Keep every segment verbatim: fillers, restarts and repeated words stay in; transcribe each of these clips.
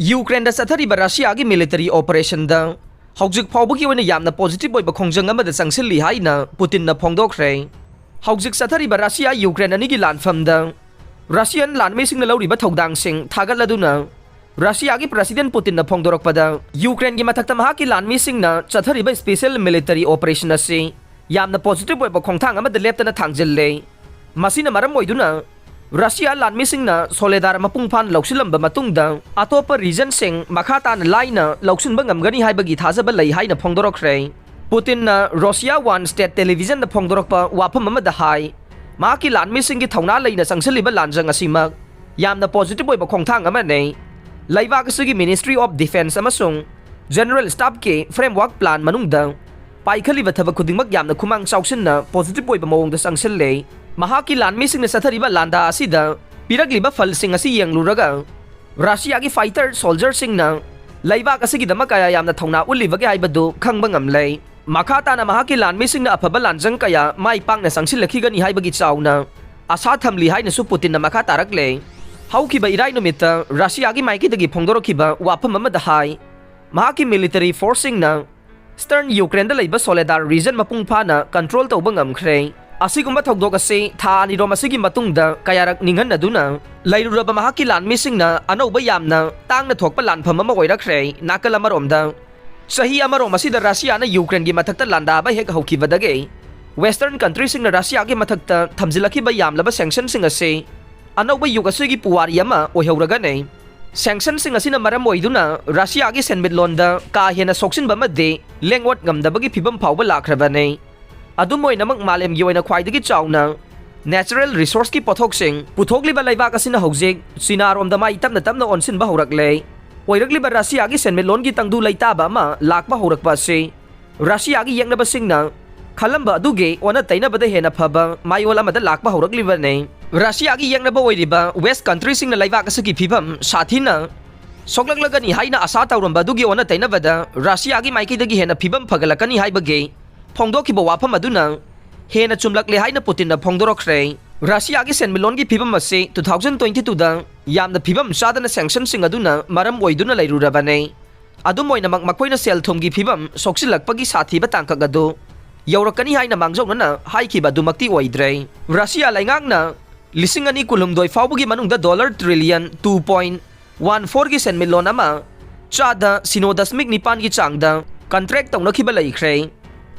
ꯌꯨꯀ꯭ꯔꯦꯟꯗ ꯆꯠꯊꯔꯤꯕ ꯔꯁꯤꯌꯥꯒꯤ ꯃꯤꯂꯤꯇꯔꯤ ꯑꯣꯄꯔꯦꯁꯟꯗ ꯍꯧꯖꯤꯛ ꯐꯥꯎꯕꯒꯤ ꯑꯣꯏꯅ ꯌꯥꯝꯅ ꯄꯣꯖꯤꯇꯤꯚ ꯑꯣꯏꯕ ꯈꯣꯡꯖꯪ ꯑꯃꯗ ꯆꯪꯁꯤꯜꯂꯤ ꯍꯥꯏꯅ ꯄꯨꯇꯤꯟꯅ ꯐꯣꯡꯗꯣꯛꯈ꯭ꯔꯦ꯫ ꯍꯧꯖꯤꯛ ꯆꯠꯊꯔꯤꯕ ꯔꯁꯤꯌꯥ ꯌꯨꯀ꯭ꯔꯦꯟ ꯑꯅꯤꯒꯤ ꯂꯥꯟꯐꯝꯗ ꯔꯁꯤꯌꯥꯟ ꯂꯥꯟꯃꯤꯁꯤꯡꯅ ꯂꯧꯔꯤꯕ ꯊꯧꯗꯥꯡꯁꯤꯡ ꯊꯥꯒꯠꯂꯗꯨꯅ ꯔꯁꯤꯌꯥꯒꯤ ꯄ꯭ꯔꯁꯤꯗꯦꯟ ꯄꯨꯇꯤꯟꯅ ꯐꯣꯡꯗꯣꯔꯛꯄꯗ, ꯌꯨꯀ꯭ꯔꯦꯟꯒꯤ ꯃꯊꯛꯇ ꯃꯍꯥꯛꯀꯤ ꯂꯥꯟꯃꯤꯁꯤꯡꯅ ꯆꯠꯊꯔꯤꯕ ꯁ꯭ꯄꯦꯁꯤꯌꯦꯜ ꯃꯤꯂꯤꯇꯔꯤ ꯑꯣꯄꯔꯦꯁꯟ ꯑꯁꯤ ꯌꯥꯝꯅ ꯄꯣꯖꯤꯇꯤꯚ ꯑꯣꯏꯕ ꯈꯣꯡꯊꯥꯡ ꯑꯃꯗ ꯂꯦꯞꯇꯅ ꯊꯥꯡꯖꯤꯜꯂꯦ꯫ ꯃꯁꯤꯅ ꯃꯔꯝ ꯑꯣꯏꯗꯨꯅ ꯔꯁꯤꯌꯥ ꯂꯥꯟꯃꯤꯁꯤꯡꯅ ꯁꯣꯂꯦꯗꯥꯔ ꯃꯄꯨꯡ ꯐꯥꯅ ꯂꯧꯁꯤꯜꯂꯝꯕ ꯃꯇꯨꯡꯗ, ꯑꯇꯣꯞꯄ ꯔꯤꯖꯟꯁꯤꯡ ꯃꯈꯥ ꯇꯥꯅ ꯂꯥꯏꯅ ꯂꯧꯁꯤꯟꯕ ꯉꯝꯒꯅꯤ ꯍꯥꯏꯕꯒꯤ ꯊꯥꯖꯕ ꯂꯩ ꯍꯥꯏꯅ ꯐꯣꯡꯗꯣꯔꯛꯈ꯭ꯔꯦ꯫ ꯄꯨꯇꯤꯟꯅ ꯔꯣꯁꯤꯌꯥ ꯋꯥꯟ ꯁ꯭ꯇꯦꯠ ꯇꯦꯂꯤꯚꯤꯖꯟꯗ ꯐꯣꯡꯗꯣꯔꯛꯄ ꯋꯥꯐꯝ ꯑꯃꯗ ꯍꯥꯏ, ꯃꯍꯥꯛꯀꯤ ꯂꯥꯟꯃꯤꯁꯤꯡꯒꯤ ꯊꯧꯅꯥ ꯂꯩꯅ ꯆꯪꯁꯤꯜꯂꯤꯕ ꯂꯥꯟꯖꯪ ꯑꯁꯤꯃꯛ ꯌꯥꯝꯅ ꯄꯣꯖꯤꯇꯤꯚ ꯑꯣꯏꯕ ꯈꯣꯡꯊꯥꯡ ꯑꯃꯅꯤ꯫ ꯂꯩꯕꯥꯛ ꯑꯁꯤꯒꯤ ꯃꯤꯅꯤꯁꯇ꯭ꯔꯤ ꯑꯣꯐ ꯗꯤꯐꯦꯟꯁ ꯑꯃꯁꯨꯡ ꯖꯦꯅꯔꯦꯜ ꯁ꯭ꯇꯥꯐꯀꯤ ꯐ꯭ꯔꯦꯝꯋꯥꯔꯛ ꯄ꯭ꯂꯥꯟ ꯃꯅꯨꯡꯗ ꯄꯥꯏꯈꯠꯂꯤꯕ ꯊꯕꯛ ꯈꯨꯗꯤꯡꯃꯛ ꯌꯥꯝꯅ ꯈꯨꯃꯥꯡ ꯆꯥꯎꯁꯤꯟꯅ ꯄꯣꯖꯤꯇꯤꯚ ꯑꯣꯏꯕ ꯃꯑꯣꯡꯗ ꯆꯪꯁꯤꯜꯂꯦ꯫ ꯃꯍꯥꯛꯀꯤ ꯂꯥꯟꯃꯤꯁꯤꯡꯅ ꯆꯠꯊꯔꯤꯕ ꯂꯥꯟꯗꯥ ꯑꯁꯤꯗ ꯄꯤꯔꯛꯂꯤꯕ ꯐꯜꯁꯤꯡ ꯑꯁꯤ ꯌꯦꯡꯂꯨꯔꯒ, ꯔꯁꯤꯌꯥꯒꯤ ꯐꯥꯏꯇꯔ ꯁꯣꯜꯖꯔꯁꯤꯡꯅ ꯂꯩꯕꯥꯛ ꯑꯁꯤꯒꯤꯗꯃꯛ ꯀꯌꯥ ꯌꯥꯝꯅ ꯊꯧꯅꯥ ꯎꯠꯂꯤꯕꯒꯦ ꯍꯥꯏꯕꯗꯨ ꯈꯪꯕ ꯉꯝꯂꯦ꯫ ꯃꯈꯥ ꯇꯥꯅ ꯃꯍꯥꯛꯀꯤ ꯂꯥꯟꯃꯤꯁꯤꯡꯅ ꯑꯐꯕ ꯂꯥꯟꯖꯪ ꯀꯌꯥ ꯃꯥꯏ ꯄꯥꯛꯅ ꯆꯪꯁꯤꯜꯂꯛꯈꯤꯒꯅꯤ ꯍꯥꯏꯕꯒꯤ ꯆꯥꯎꯅ ꯑꯁꯥ ꯊꯝꯂꯤ ꯍꯥꯏꯅꯁꯨ ꯄꯨꯇꯤꯟꯅ ꯃꯈꯥ ꯇꯥꯔꯛꯂꯦ꯫ ꯍꯧꯈꯤꯕ ꯏꯔꯥꯏ ꯅꯨꯃꯤꯠꯇ ꯔꯁꯤꯌꯥꯒꯤ ꯃꯥꯏꯀꯩꯗꯒꯤ ꯐꯣꯡꯗꯣꯔꯛꯈꯤꯕ ꯋꯥꯐꯝ ꯑꯃꯗ ꯍꯥꯏ, ꯃꯍꯥꯛꯀꯤ ꯃꯤꯂꯤꯇꯔꯤ ꯐꯣꯔꯁꯁꯤꯡꯅ ꯏꯁꯇꯔꯟ ꯌꯨꯀ꯭ꯔꯦꯟꯗ ꯂꯩꯕ ꯁꯣꯂꯦꯗꯥꯔ ꯔꯤꯖꯟ ꯃꯄꯨꯡ ꯐꯥꯅ ꯀꯟꯇ꯭ꯔꯣꯜ ꯇꯧꯕ ꯉꯝꯈ꯭ꯔꯦ꯫ ꯑꯁꯤꯒꯨꯝꯕ ꯊꯧꯗꯣꯛ ꯑꯁꯤ ꯊꯥ ꯑꯅꯤꯔꯣꯝ ꯑꯁꯤꯒꯤ ꯃꯇꯨꯡꯗ ꯀꯌꯥꯔꯛ ꯅꯤꯡꯍꯟꯅꯗꯨꯅ ꯂꯩꯔꯨꯔꯕ ꯃꯍꯥꯛꯀꯤ ꯂꯥꯟꯃꯤꯁꯤꯡꯅ ꯑꯅꯧꯕ ꯌꯥꯝꯅ ꯇꯥꯡꯅ ꯊꯣꯛꯄ ꯂꯥꯟꯐꯝ ꯑꯃ ꯑꯣꯏꯔꯛꯈ꯭ꯔꯦ꯫ ꯅꯥꯀꯜ ꯑꯃꯔꯣꯝꯗ, ꯆꯍꯤ ꯑꯃꯔꯣꯝ ꯑꯁꯤꯗ ꯔꯁꯤꯌꯥꯅ ꯌꯨꯀ꯭ꯔꯦꯟꯒꯤ ꯃꯊꯛꯇ ꯂꯥꯟꯗꯥꯕ ꯍꯦꯛ ꯍꯧꯈꯤꯕꯗꯒꯤ ꯋꯦꯁꯇꯔꯟ ꯀꯟꯇ꯭ꯔꯤꯁꯤꯡꯅ ꯔꯁꯤꯌꯥꯒꯤ ꯃꯊꯛꯇ ꯊꯝꯖꯤꯜꯂꯛꯈꯤꯕ ꯌꯥꯝꯂꯕ ꯁꯦꯡꯁꯟꯁꯤꯡ ꯑꯁꯤ ꯑꯅꯧꯕ ꯌꯨꯒ ꯑꯁꯤꯒꯤ ꯄꯨꯋꯥꯔꯤ ꯑꯃ ꯑꯣꯏꯍꯧꯔꯒꯅꯤ꯫ ꯁꯦꯡꯁꯟꯁꯤꯡ ꯑꯁꯤꯅ ꯃꯔꯝ ꯑꯣꯏꯗꯨꯅ ꯔꯁꯤꯌꯥꯒꯤ ꯁꯦꯟꯃꯤꯠꯂꯣꯟꯗ ꯀꯥ ꯍꯦꯟꯅ ꯁꯣꯛꯆꯤꯟꯕ ꯑꯃꯗꯤ ꯂꯦꯡꯑꯣꯠ ꯉꯝꯗꯕꯒꯤ ꯐꯤꯕꯝ ꯐꯥꯎꯕ ꯂꯥꯛꯈ꯭ꯔꯕꯅꯤ꯫ ꯑꯗꯨꯝ ꯑꯣꯏꯅꯃꯛ, ꯃꯥꯂꯦꯝꯒꯤ ꯑꯣꯏꯅ ꯈ꯭ꯋꯥꯏꯗꯒꯤ ꯆꯥꯎꯅ ꯅꯦꯆꯔꯦꯜ ꯔꯤꯁꯣꯔꯁꯀꯤ ꯄꯣꯠꯊꯣꯛꯁꯤꯡ ꯄꯨꯊꯣꯛꯂꯤꯕ ꯂꯩꯕꯥꯛ ꯑꯁꯤꯅ ꯍꯧꯖꯤꯛ ꯆꯤꯅꯥꯔꯣꯝꯗ ꯃꯥꯏ ꯇꯞꯅ ꯇꯞꯅ ꯑꯣꯟꯁꯤꯟꯕ ꯍꯧꯔꯛꯂꯦ꯫ ꯑꯣꯏꯔꯛꯂꯤꯕ ꯔꯁꯤꯌꯥꯒꯤ ꯁꯦꯟꯃꯤꯠꯂꯣꯟꯒꯤ ꯇꯪꯗꯨ ꯂꯩꯇꯥꯕ ꯑꯃ ꯂꯥꯛꯄ ꯍꯧꯔꯛꯄ ꯑꯁꯤ ꯔꯁꯤꯌꯥꯒꯤ ꯌꯦꯛꯅꯕꯁꯤꯡꯅ ꯈꯜꯂꯝꯕ ꯑꯗꯨꯒꯤ ꯑꯣꯟꯅ ꯇꯩꯅꯕꯗ ꯍꯦꯟꯅ ꯐꯕ ꯃꯥꯏꯑꯣꯟ ꯑꯃꯗ ꯂꯥꯛꯄ ꯍꯧꯔꯛꯂꯤꯕꯅꯤ꯫ ꯔꯁꯤꯌꯥꯒꯤ ꯌꯦꯛꯅꯕ ꯑꯣꯏꯔꯤꯕ ꯋꯦꯁ ꯀꯟꯇ꯭ꯔꯤꯁꯤꯡꯅ ꯂꯩꯕꯥꯛ ꯑꯁꯤꯒꯤ ꯐꯤꯕꯝ ꯁꯥꯊꯤꯅ ꯁꯣꯛꯂꯛꯂꯒꯅꯤ ꯍꯥꯏꯅ ꯑꯁꯥ ꯇꯧꯔꯝꯕ ꯑꯗꯨꯒꯤ ꯑꯣꯟꯅ ꯇꯩꯅꯕꯗ ꯔꯁꯤꯌꯥꯒꯤ ꯃꯥꯏꯀꯩꯗꯒꯤ ꯍꯦꯟꯅ ꯐꯤꯕꯝ ꯐꯒꯠꯂꯛꯀꯅꯤ ꯍꯥꯏꯕꯒꯤ ꯐꯣꯡꯗꯣꯛꯈꯤꯕ ꯋꯥꯐꯝ ꯑꯗꯨꯅ ꯍꯦꯟꯅ ꯆꯨꯝꯂꯛꯂꯦ ꯍꯥꯏꯅ ꯄꯨꯇꯤꯟꯅ ꯐꯣꯡꯗꯣꯔꯛꯈ꯭ꯔꯦ꯫ ꯔꯁꯤꯌꯥꯒꯤ ꯁꯦꯟꯃꯤꯠꯂꯣꯟꯒꯤ ꯐꯤꯕꯝ ꯑꯁꯤ two thousand twenty twoꯗ ꯌꯥꯝꯅ ꯐꯤꯕꯝ ꯆꯥꯗꯅ sanctionꯁꯤꯡ ꯑꯗꯨꯅ ꯃꯔꯝ ꯑꯣꯏꯗꯨꯅ ꯂꯩꯔꯨꯔꯕꯅꯤ꯫ ꯑꯗꯨꯝ ꯑꯣꯏꯅꯃꯛ, ꯃꯈꯣꯏꯅ ꯁꯦꯜ ꯊꯨꯝꯒꯤ ꯐꯤꯕꯝ ꯁꯣꯛꯆꯤꯜꯂꯛꯄꯒꯤ ꯁꯥꯊꯤꯕ ꯇꯥꯡꯀꯛ ꯑꯗꯨ ꯌꯧꯔꯛꯀꯅꯤ ꯍꯥꯏꯅ ꯃꯥꯡꯖꯧꯅꯅ ꯍꯥꯏꯈꯤꯕ ꯑꯗꯨꯃꯛꯇꯤ ꯑꯣꯏꯗ꯭ꯔꯦ꯫ ꯔꯁꯤꯌꯥ ꯂꯩꯉꯥꯛꯅ ꯂꯤꯁꯤꯡ ꯑꯅꯤ ꯀꯨꯟꯍꯨꯝꯗꯣꯏ ꯐꯥꯎꯕꯒꯤ ꯃꯅꯨꯡꯗ dollar trillion two point one fourꯒꯤ ꯁꯦꯟꯃꯤꯠꯂꯣꯟ ꯑꯃ ꯆꯥꯗ ꯁꯤꯅꯣ ꯗꯁꯃꯤꯛ ꯅꯤꯄꯥꯟꯒꯤ ꯆꯥꯡꯗ contract ꯇꯧꯅꯈꯤꯕ ꯂꯩꯈ꯭ꯔꯦ꯫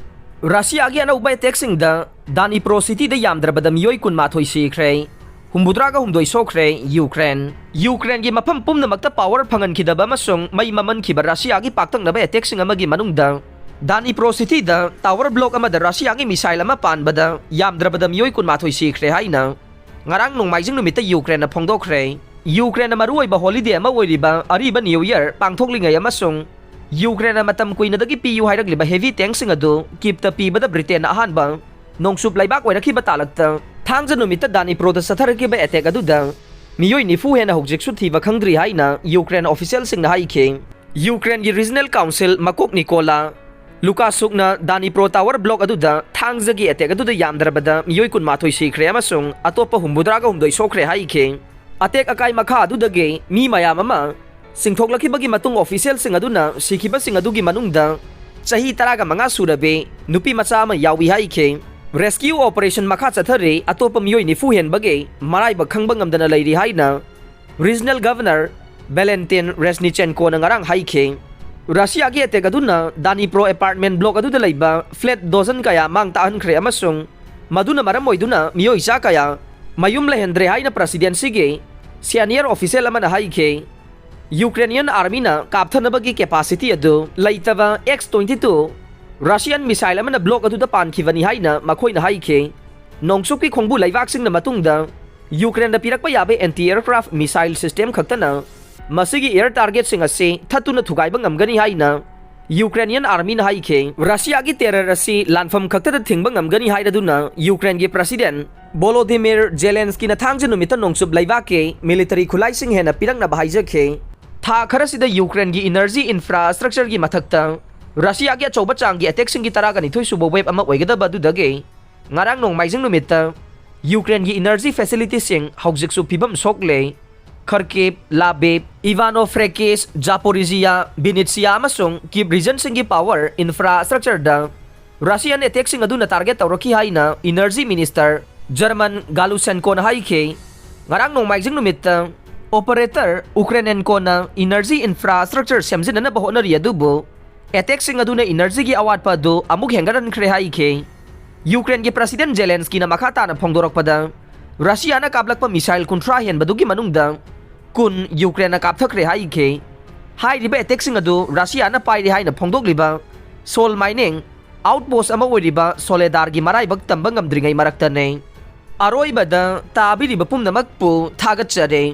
ꯔꯁꯤꯌꯥꯒꯤ ꯑꯅꯧꯕ attackꯁꯤꯡꯗ ꯗꯥꯅꯤꯄ꯭ꯔꯣ cityꯗ ꯌꯥꯝꯗ꯭ꯔꯕꯗ ꯃꯤꯑꯣꯏ ꯀꯨꯟꯃꯥꯊꯣꯏ ꯁꯤꯈ꯭ꯔꯦ, ꯍꯨꯝꯐꯨꯇꯔꯥꯒ ꯍꯨꯝꯗꯣꯏ ꯁꯣꯛꯈ꯭ꯔꯦ꯫ ꯌꯨꯀ꯭ꯔꯦꯟ꯫ ꯌꯨꯀ꯭ꯔꯦꯟꯒꯤ ꯃꯐꯝ ꯄꯨꯝꯅꯃꯛꯇ power ꯐꯪꯍꯟꯈꯤꯗꯕ ꯑꯃꯁꯨꯡ ꯃꯩ ꯃꯝꯍꯟꯈꯤꯕ ꯔꯁꯤꯌꯥꯒꯤ ꯄꯥꯛꯇꯛꯅꯕ attackꯁꯤꯡ ꯑꯃꯒꯤ ꯃꯅꯨꯡꯗ ꯗꯥꯅꯤꯄ꯭ꯔꯣ cityꯗ tower block ꯑꯃꯗ ꯔꯁꯤꯌꯥꯒꯤ missile ꯑꯃ ꯄꯥꯟꯕꯗ ꯌꯥꯝꯗ꯭ꯔꯕꯗ ꯃꯤꯑꯣꯏ ꯀꯨꯟꯃꯥꯊꯣꯏ ꯁꯤꯈ꯭ꯔꯦ ꯍꯥꯏꯅ ꯉꯔꯥꯡ ꯅꯣꯡꯃꯥꯏꯖꯤꯡ ꯅꯨꯃꯤꯠꯇ ꯌꯨꯀ꯭ꯔꯦꯟꯅ ꯐꯣꯡꯗꯣꯛꯈ꯭ꯔꯦ꯫ ꯌꯨꯀ꯭ꯔꯦꯟꯅ ꯃꯔꯨꯑꯣꯏꯕ holiday ꯑꯃ ꯑꯣꯏꯔꯤꯕ ꯑꯔꯤꯕ New Year ꯄꯥꯡꯊꯣꯛꯂꯤꯉꯩ ꯑꯃꯁꯨꯡ ꯌꯨꯀ꯭ꯔꯦꯟꯅ ꯃꯇꯝ ꯀꯨꯏꯅꯗꯒꯤ ꯄꯤꯌꯨ ꯍꯥꯏꯔꯛꯂꯤꯕ heavy tankꯁꯤꯡ ꯑꯗꯨ ꯀꯤꯞꯇ ꯄꯤꯕꯗ ꯕ꯭ꯔꯤꯇꯦꯟꯅ ꯑꯍꯥꯟꯕ ꯅꯣꯡꯆꯨꯞ ꯂꯩꯕꯥꯛ ꯑꯣꯏꯔꯛꯈꯤꯕ ꯇꯥꯂꯛꯇ ꯊꯥꯡꯖ ꯅꯨꯃꯤꯠꯇ ꯗꯥꯅꯤꯄ꯭ꯔꯣꯗ ꯆꯠꯊꯔꯛꯈꯤꯕ attack ꯑꯗꯨꯗ ꯃꯤꯑꯣꯏ ꯅꯤꯐꯨ ꯍꯦꯟꯅ ꯍꯧꯖꯤꯛꯁꯨ ꯊꯤꯕ ꯈꯪꯗ꯭ꯔꯤ ꯍꯥꯏꯅ ꯌꯨꯀ꯭ꯔꯦꯟ officialꯁꯤꯡꯅ ꯍꯥꯏꯈꯤ꯫ ꯌꯨꯀ꯭ꯔꯦꯟꯒꯤ regional council ꯃꯀꯣꯛ ꯅꯤꯀꯣꯂꯥ ꯂꯨꯀꯥꯁꯨꯛꯅ ꯗꯥꯅꯤꯄ꯭ꯔꯣ tower block ꯑꯗꯨꯗ ꯊꯥꯡꯖꯒꯤ attack ꯑꯗꯨꯗ ꯌꯥꯝꯗ꯭ꯔꯕꯗ ꯃꯤꯑꯣꯏ ꯀꯨꯟꯃꯥꯊꯣꯏ ꯁꯤꯈ꯭ꯔꯦ ꯑꯃꯁꯨꯡ ꯑꯇꯣꯞꯄ ꯍꯨꯝꯐꯨꯇꯔꯥꯒ ꯍꯨꯝꯗꯣꯏ ꯁꯣꯛꯈ꯭ꯔꯦ ꯍꯥꯏꯈꯤ꯫ Attack ꯑꯀꯥꯏ ꯃꯈꯥ ꯑꯗꯨꯗꯒꯤ ꯃꯤ ꯃꯌꯥꯝ ꯑꯃ ꯆꯤꯡꯊꯣꯛꯂꯛꯈꯤꯕꯒꯤ ꯃꯇꯨꯡ officialꯁꯤꯡ ꯑꯗꯨꯅ ꯁꯤꯈꯤꯕꯁꯤꯡ ꯑꯗꯨꯒꯤ ꯃꯅꯨꯡꯗ ꯆꯍꯤ ꯇꯔꯥꯒ ꯃꯉꯥ ꯁꯨꯔꯕꯤ ꯅꯨꯄꯤ ꯃꯆꯥ ꯑꯃ ꯌꯥꯎꯏ ꯍꯥꯏꯈꯤ꯫ Rescue operation ꯃꯈꯥ ꯆꯠꯊꯔꯤ, ꯑꯇꯣꯞꯄ ꯃꯤꯑꯣꯏ ꯅꯤꯐꯨ ꯍꯦꯟꯕꯒꯤ ꯃꯔꯥꯏꯕꯛ ꯈꯪꯕ ꯉꯝꯗꯅ ꯂꯩꯔꯤ ꯍꯥꯏꯅ Regional Governor Valentin Reznichenkoꯅ ꯉꯔꯥꯡ ꯍꯥꯏꯈꯤ꯫ ꯔꯁꯤꯌꯥꯒꯤ attack ꯑꯗꯨꯅ ꯗꯥꯅꯤꯄ꯭ꯔꯣ apartment block ꯑꯗꯨꯗ ꯂꯩꯕ flat dozen ꯀꯌꯥ ꯃꯥꯡ ꯇꯥꯛꯍꯟꯈ꯭ꯔꯦ ꯑꯃꯁꯨꯡ ꯃꯗꯨꯅ ꯃꯔꯝ ꯑꯣꯏꯗꯨꯅ ꯃꯤꯑꯣꯏ ꯆꯥ ꯀꯌꯥ ꯃꯌꯨꯝ ꯂꯩꯍꯟꯗ꯭ꯔꯦ ꯍꯥꯏꯅ presidencyꯒꯤ senior official ꯑꯃꯅ ꯍꯥꯏꯈꯤ꯫ Ukrainian armyꯅ ꯀꯥꯞꯊꯅꯕꯒꯤ capacity ꯑꯗꯨ ꯂꯩꯇꯕ X twenty two Russian missile ꯑꯃꯅ block ꯑꯗꯨꯗ ꯄꯥꯟꯈꯤꯕꯅꯤ ꯍꯥꯏꯅ ꯃꯈꯣꯏꯅ ꯍꯥꯏꯈꯤ꯫ ꯅꯣꯡꯆꯨꯞꯀꯤ ꯈꯣꯡꯕꯨ ꯂꯩꯕꯥꯛꯁꯤꯡꯅ ꯃꯇꯨꯡꯗ ꯌꯨꯀ꯭ꯔꯦꯟꯗ ꯄꯤꯔꯛꯄ ꯌꯥꯕ anti aircraft missile system ꯈꯛꯇꯅ ꯃꯁꯤꯒꯤ air targetꯁꯤꯡ ꯑꯁꯤ ꯊꯠꯇꯨꯅ ꯊꯨꯒꯥꯏꯕ ꯉꯝꯒꯅꯤ ꯍꯥꯏꯅ Ukrainian armyꯅ ꯍꯥꯏꯈꯤ꯫ ꯔꯁꯤꯌꯥꯒꯤ terror ꯑꯁꯤ ꯂꯥꯟꯐꯝ ꯈꯛꯇꯗ ꯊꯤꯡꯕ ꯉꯝꯒꯅꯤ ꯍꯥꯏꯔꯗꯨꯅ ꯌꯨꯀ꯭ꯔꯦꯟꯒꯤ president Volodymyr Zelenskyꯅ ꯊꯥꯡꯖ ꯅꯨꯃꯤꯠꯇ ꯅꯣꯡꯆꯨꯞ ꯂꯩꯕꯥꯛꯀꯤ military ꯈꯨꯠꯂꯥꯏꯁꯤꯡ ꯍꯦꯟꯅ ꯄꯤꯔꯛꯅꯕ ꯍꯥꯏꯖꯈꯤ꯫ ꯊꯥ ꯈꯔꯁꯤꯗ ꯌꯨꯀ꯭ꯔꯦꯟꯒꯤ energy infrastructureꯒꯤ ꯃꯊꯛꯇ ꯔꯁꯤꯌꯥꯒꯤ ꯑꯆꯧꯕ ꯆꯥꯡꯒꯤ attackꯁꯤꯡꯒꯤ ꯇꯔꯥꯒ ꯅꯤꯊꯣꯏ ꯁꯨꯕ wave ꯑꯃ ꯑꯣꯏꯒꯗꯕ ꯑꯗꯨꯗꯒꯤ ꯉꯔꯥꯡ ꯅꯣꯡꯃꯥꯏꯖꯤꯡ ꯅꯨꯃꯤꯠꯇ ꯌꯨꯀ꯭ꯔꯦꯟꯒꯤ ꯏꯅꯔꯖꯤ ꯐꯦꯁꯤꯂꯤꯇꯤꯁꯤꯡ ꯍꯧꯖꯤꯛꯁꯨ ꯐꯤꯕꯝ ꯁꯣꯛꯂꯦ꯫ ꯈꯔꯀꯤꯞ, ꯂꯥꯕꯤꯞ, ꯏꯚꯥꯅꯣ ꯐ꯭ꯔꯦꯀꯤꯁ, ꯖꯥꯄꯣꯔꯤꯖꯤꯌꯥ, ꯕꯤꯅꯤꯠꯁꯤꯌꯥ ꯑꯃꯁꯨꯡ ꯀꯤꯞ ꯔꯤꯖꯟꯁꯤꯡꯒꯤ ꯄꯥꯋꯔ ꯏꯟꯐ꯭ꯔꯥꯁ꯭ꯇ꯭ꯔꯛꯆꯔꯗ ꯔꯁꯤꯌꯥꯟ ꯑꯦꯇꯦꯛꯁꯤꯡ ꯑꯗꯨꯅ ꯇꯥꯔꯒꯦꯠ ꯇꯧꯔꯛꯈꯤ ꯍꯥꯏꯅ ꯏꯅꯔꯖꯤ ꯃꯤꯅꯤꯁꯇꯔ ꯖꯔꯃꯟ ꯒꯥꯂꯨꯁꯦꯟꯀꯣꯅ ꯍꯥꯏꯈꯤ꯫ ꯉꯔꯥꯡ ꯅꯣꯡꯃꯥꯏꯖꯤꯡ ꯅꯨꯃꯤꯠꯇ ꯑꯣꯄꯔꯦꯇꯔ ꯎꯀ꯭ꯔꯦꯅꯦꯟꯀꯣꯅ ꯏꯅꯔꯖꯤ ꯏꯟꯐ꯭ꯔꯥꯁ꯭ꯇ꯭ꯔꯛꯆꯔ ꯁꯦꯝꯖꯤꯟꯅꯅꯕ ꯍꯣꯠꯅꯔꯤ, ꯑꯗꯨꯕꯨ ꯑꯦꯇꯦꯛꯁꯤꯡ ꯑꯗꯨꯅ ꯏꯅꯔꯖꯤꯒꯤ ꯑꯋꯥꯠꯄ ꯑꯗꯨ ꯑꯃꯨꯛ ꯍꯦꯟꯒꯠꯍꯟꯈ꯭ꯔꯦ ꯍꯥꯏꯈꯤ꯫ ꯌꯨꯀ꯭ꯔꯦꯟꯒꯤ ꯄ꯭ꯔꯁꯤꯗꯦꯟ ꯖꯦꯂꯦꯟꯁꯀꯤꯅ ꯃꯈꯥ ꯇꯥꯅ ꯐꯣꯡꯗꯣꯔꯛꯄꯗ, ꯔꯁꯤꯌꯥꯅ ꯀꯥꯞꯂꯛꯄ ꯃꯤꯁꯥꯏꯜ ꯀꯨꯟꯊ꯭ꯔꯥ ꯍꯦꯟꯕꯗꯨꯒꯤ ꯃꯅꯨꯡꯗ ꯀꯨꯟ ꯌꯨꯀ꯭ꯔꯦꯟꯅ ꯀꯥꯞꯊꯈ꯭ꯔꯦ ꯍꯥꯏꯈꯤ꯫ ꯍꯥꯏꯔꯤꯕ ꯑꯦꯇꯦꯛꯁꯤꯡ ꯑꯗꯨ ꯔꯁꯤꯌꯥꯅ ꯄꯥꯏꯔꯤ ꯍꯥꯏꯅ ꯐꯣꯡꯗꯣꯛꯂꯤꯕ ꯁꯣꯜ ꯃꯥꯏꯅꯤꯡ ꯑꯥꯎꯠꯄꯣꯁ ꯑꯃ ꯑꯣꯏꯔꯤꯕ ꯁꯣꯂꯦꯗꯥꯔꯒꯤ ꯃꯔꯥꯏꯕꯛ ꯇꯝꯕ ꯉꯝꯗ꯭ꯔꯤꯉꯩ ꯃꯔꯛꯇꯅꯤ꯫ ꯑꯔꯣꯏꯕꯗ ꯇꯥꯕꯤꯔꯤꯕ ꯄꯨꯝꯅꯃꯛꯄꯨ ꯊꯥꯒꯠꯆꯔꯤ꯫